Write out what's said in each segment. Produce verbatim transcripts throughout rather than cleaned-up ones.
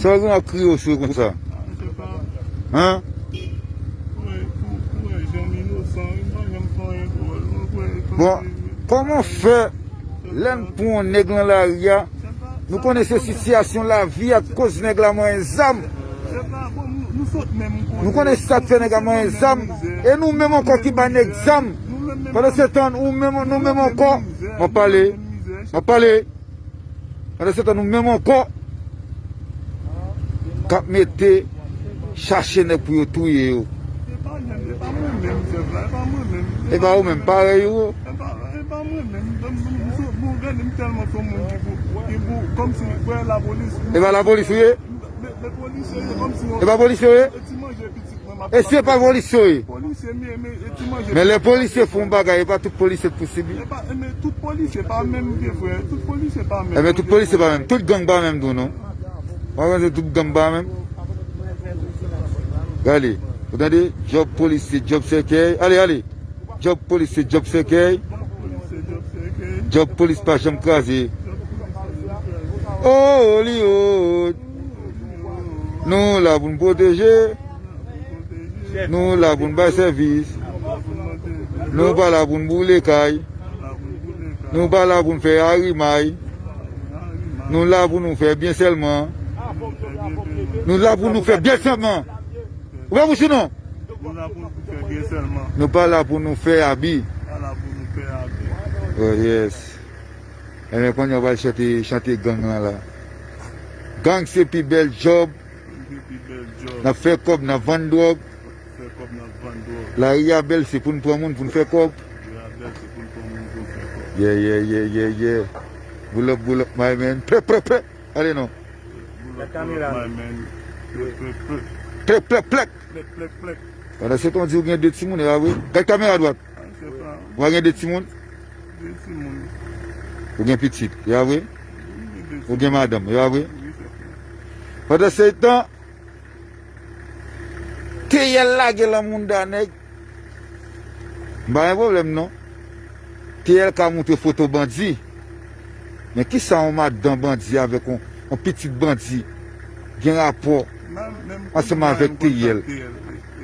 Sa w gen ak kriye w sou konsa? Hein? Bon, kòman fè lè n pran yon nèg lan lari a, nou konnen se sitiyasyon lavi a k koz nèg la manyen zam. Nou konnen sa k fè nèg la manyen zam. E nou menm ankò ki ba nèg zam. Pandan se tan, ou menm, nou menm ankò. M ap pale. M ap pale. Pandan se tan, nou menm ankò k ap mete chache nèg pou yo touye yo. E pa mwen menm, chèf la, e pa mwen menm. E pa ou menm, parèy ou. E pa, e pa mwen menm. Bon, gade, m tèlman se yon moun ki pou, ki pou, kòmsi, wè, lapolis. E pa lapolis ou ye? E pa polisye ou ye? E si e pa polisye ou ye? Men lè polisye fè yon bagay, e pa tout polisye k pou sibi. Ebyen, tout polisye pa menm, vye frè. Tout polisye pa menm. Tout gang pa menm tou, non? Mwen panse tout gang pa menm. Gade, ou tande? Djòb polis se djòb sèkèy. Ale, ale. Djòb polis se djòb sèkèy. Djòb polis pa janm kraze. Hollywood. Nou la pou n pwoteje. Nou la pou n bay sèvis. Nou pa la pou n boule kay. Nou pa la pou n fè arimay. Nou la pou nou fè byen sèlman. Nou la pou nou fè byen sèlman. Ou pa mouche non? Nou pa la pou nou fè abi. Oh yes. Ebyen, kounye a w pral chante, chante gang lan la. Gang se pi bèl djòb. N ap fè kòb, n ap vann dwòg. Lari a bèl, se pou n pran moun, pou n fè kòb. Yeah, yeah, yeah, yeah, yeah. Pull up, pull up, my man. Prè, prè, prè. Ale non. Plèk, plèk, plèk. Pandan se tan, w di w gen de timoun, e pa vre? Gad kamera dwat. Ou pa gen de timoun? Ou gen pitit, e pa vre? Ou gen madanm, e pa vre? Pandan se tan, T L lage lan mounda nèg. M pa gen pwoblèm non. T L ka montre foto bandi. Men kisa yon madanm bandi avèk yon, yon pitit bandi gen rapò ansanm avèk T L?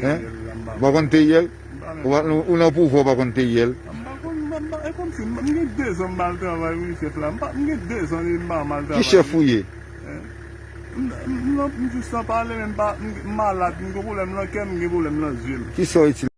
Hein? Ou pa konn T L? Ou pa, ou, ou nan pouvwa, ou pa konn T L? M pa konn, m pa, e kòmsi m gen de zan m pa al travay wi chèf la. M pa, m gen de zan m pa al travay. Ki chèf ou ye? M, m, m, m jis nan pale, men m pa, m, m malad, m gen pwoblèm nan kè m, m gen pwoblèm nan zye m. Kisa w itilize?